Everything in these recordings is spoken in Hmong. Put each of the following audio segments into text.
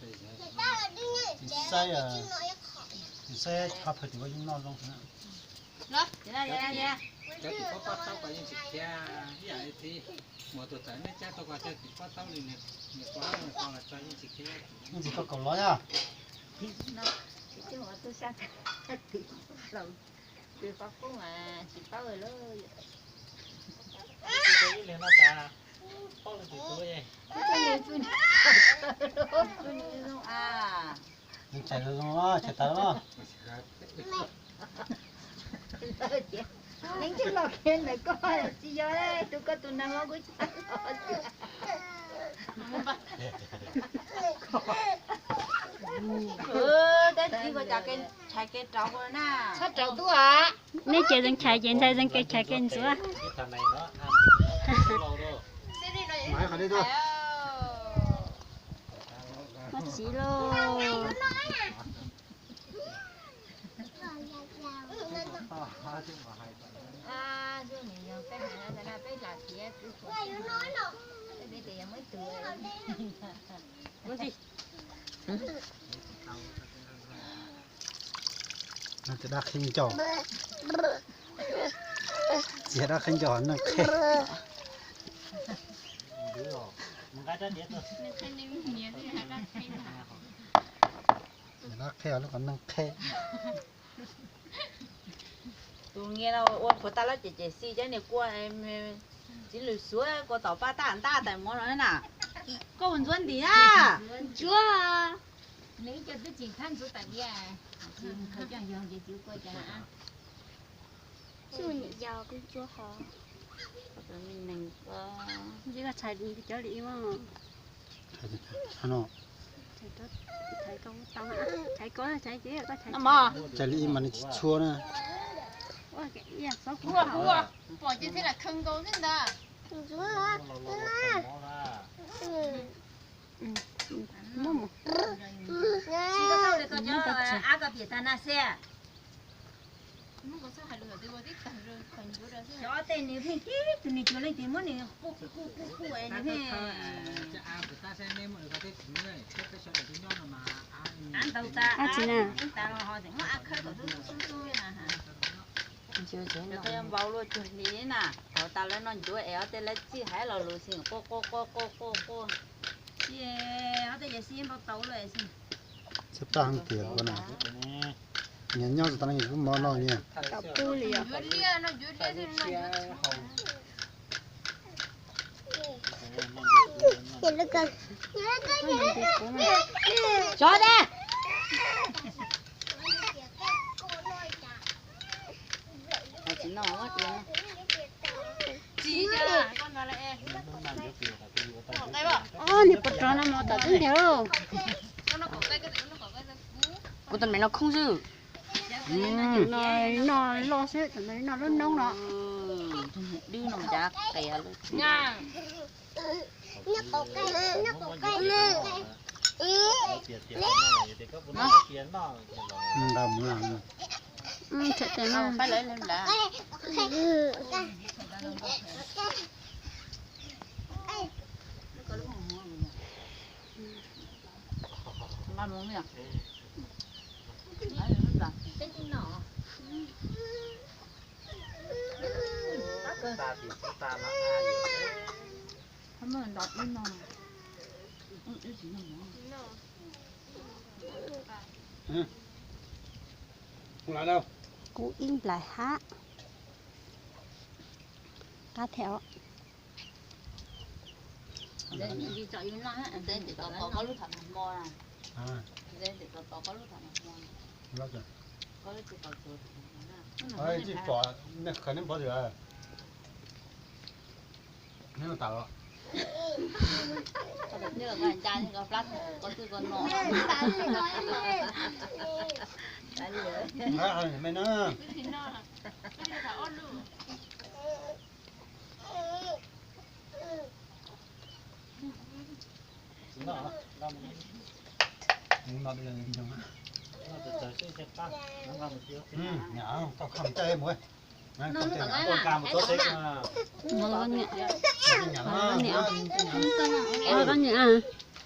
Tsis saib, tsis saib qhov phaw tim ua yeej noj zoo xwb na. Cov tim pab pab taub ko yeej tsis khiav ib yam li txiv. Muas tus txawm nej cab tau ko cog tim pab taub li nws, nws ko ko los tso yeej tsis khiav. Yeej tsis tau kaum los yog. Tus qhov qub mas tsis paub lawm. Tus ib leeg no tas, paub lwm tus tus. Zoo chais zoo, chais tas los. Leej twg los kiag ntawm koj tsis yog, tus koj tus neeg muab kuv tsa los. Tab sis kuv cov kev tshais kev rauv na. Txhob rauv tub os. Nej ces zeeg tshais ces ntxhais zeeg kev tshais kev ntxuav. Muab txiv lauj. Txiv dab qheeb ncauj, txiv dab qheeb ncauj neeg qhe. Dab qhe lub qhov neeg qhe. Tus nyias no ua phuav tag lawm ces cem xis cov niag kua, txiv lws xuav kua tom paj tab ntab tais mov no na. Koj ua ntxuav ntim na. Ntxuav. Nws ib co twb tsis thab ntxuav tas diam. Txuj niam yau kub ntxuav ho. Ntshe koj tshais cov li ib mas. Tshais koj, tshais koj, tshais koj. Tshais li ib mas nws tsis txhua na. Ua, ua, pom ces thiaj li khaws nkaus xwb ntag. Tsis koj tau li koj cov av koj piam tag na xwb. Cov tej nws pheej tib tug nws cuag leej twg muab nws quj quj quj quj es nws pheej. Av ntaus tas, av tsis tas los ho tseem muab av khawb kom xub xub xub xub na. Npaum luaj cuag li na, thaum tas lawv noj ncuav es ob tej lawv txij hais lo lus xwb quj quj quj quj quj quj. Ces ob tej yawm sij npau taus lawm xwb. Txhob paj heev tiag kuv na. Nyias nyob tsis tas no kuv mov no nyias. Tau pub li os. Xyov de. Ob niag pov rog no mos tom twb ntiag lauj. Kuv tus me no khoob xwb. No, no loj xwb, no lub noob no. Dwb no cas qias lawm. Nqa mus no. Faib lawv nrad. Nqa mus. Kuv ib nplaim hab. Qab thiab os. Tsis pom, nej qhia nej pom tias neb tas los. Koj niam, koj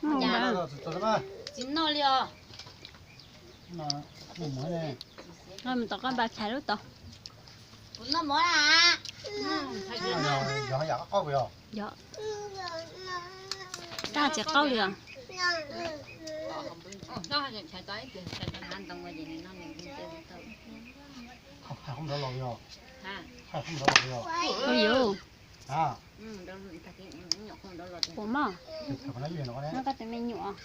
niam, koj niam. Tsis noj li os. Mus tom koj npa khais lub tod. Kuv noj mov na. Yog, tab tsis qaub li os. Ua yuv, ua mog, noj koj tus me nyuam.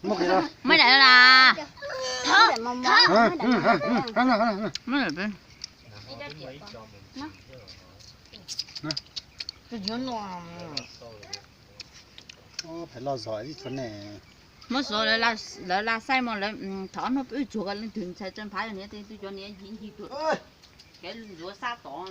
Muab daim las. Muab xov lawv la xaij mog, lawv thov ob hnub pw tsuag ko leej twg ntshai tsa phav yog niam tej tub cov niam ncig ncig tuaj. Kev ntxuav sab tod.